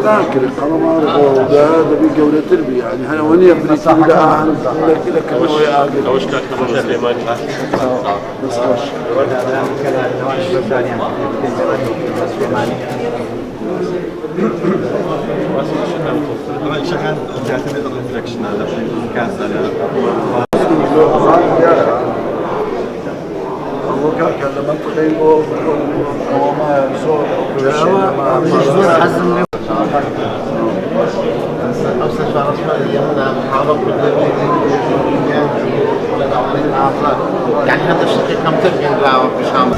ناکرێت قەڵەمار دا دەبی گەورەتر بی، یعنی هەر ئەوە نییە بریتی لە ئاهەنگ لە کردنەوەی ئاگر. ئەوەش کاک هەڵۆ سلێمانی. دەست خۆش. ئەوە کاکە لە مەنتقەی بۆ ئەوە مایە زۆر زۆر حەزم لێ يعني هذا الشيء كم تبين بشام.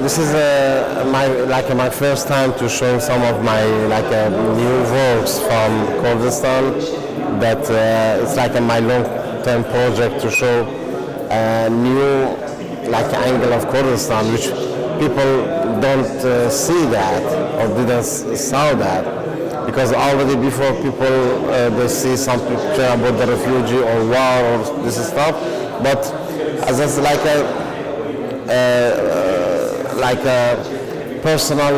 This is my like my first time to show some of my like new works from Kurdistan. That it's like my long-term project to show a new like angle of Kurdistan, which people don't see that or didn't saw that, because already before people they see some picture about the refugee or war or this stuff, but as it's like a personal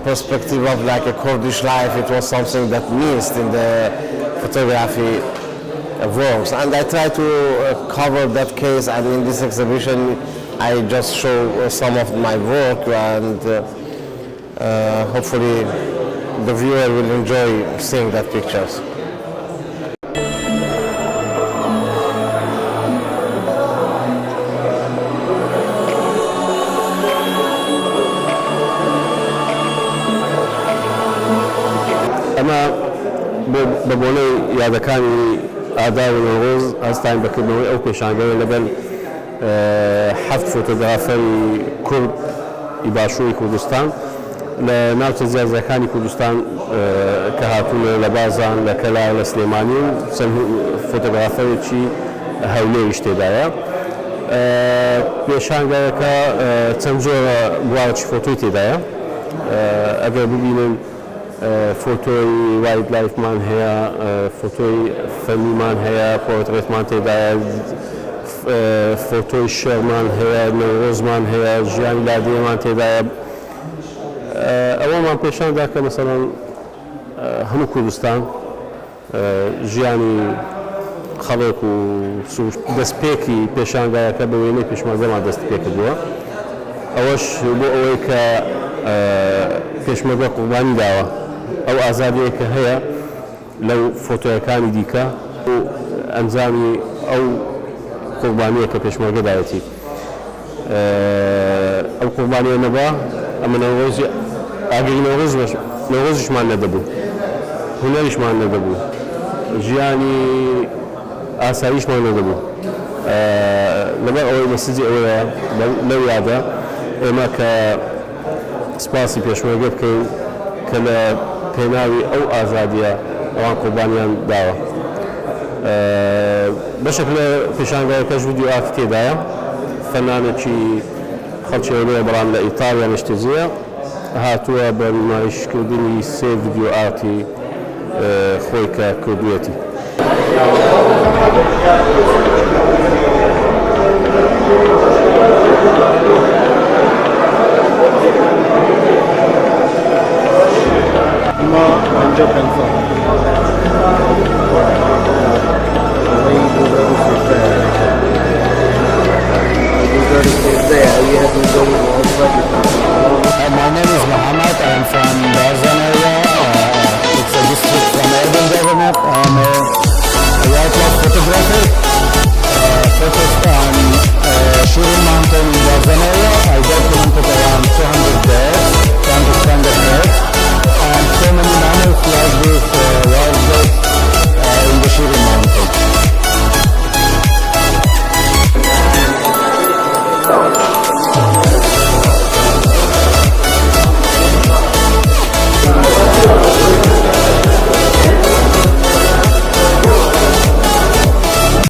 perspective of like a Kurdish life, it was something that missed in the photography works. And I try to cover that case, and in this exhibition I just show some of my work, and hopefully the viewer will enjoy seeing that pictures. ئەمە بە بۆنەی یادەکانی ئادار و نەورۆز هەستاین بە کردنەوەی ئەو پێشانگەیە لەگەل حەفت فۆتۆگرافەری کورد ی باشووری کوردستان لە ناوچە جیاجیاکانی کوردستان کە هاتوونە لە بازان، لە کەلار، لە سلێمانی و چەند فۆتۆگرافەرێکی هەولێریش تێدایە. پێشانگایەکە چەند جۆرە بوارێکی فۆتۆی تێدایە. ئەگەر ببینن فۆتۆی wildlife مان هەیە، فۆتۆی فەنیمان هەیە، پۆرترێتمان تێدایە، فۆتۆی شێرمان هەیە، نەورۆزمان هەیە، ژیانی لادێمان تێدایە. ئەوەمان پێشاندا کە مەسەڵەن هەموو کوردستان ژیانی خەڵێک و دەستپێکی پێشانگایەکە بە وێنەی پێشمەرگەمان دەست پێکردووە، ئەوەش بۆ ئەوەی کە پێشمەرگە قوربانی داوە ئەو ئازادیەی کە هەیە لەو فۆتۆیەکانی دیکە و ئەنجامی ئەو قوربانیە کە پێشمەرگە داوێتی ئەو قوربانیە نەبا ئەمە نەورۆزی ئاگری نەورۆز نەورۆزیشمان نەدەبوو، هونەریشمان نەدەبوو. ژیانی ئاساییشمان نەدەبوو. لەبەر ئەوەی message ی ئەوەیە لەو یادە ئێمە کە سپاسی پێشمەرگە بکەین کە لە پێناوی ئەو ئازادیە ئەوان قوربانیان داوە. بەشێک لە پێشانگایەکەش video art ی تێدایە، فەنانێکی خەڵکی هەولێرە بەڵام لە ئیتاڵیا نیشتەجێیە، هاتووە بە نمایشکردنی سێ video art ی خۆی کە کردوویەتی. ما 55 ساڵ.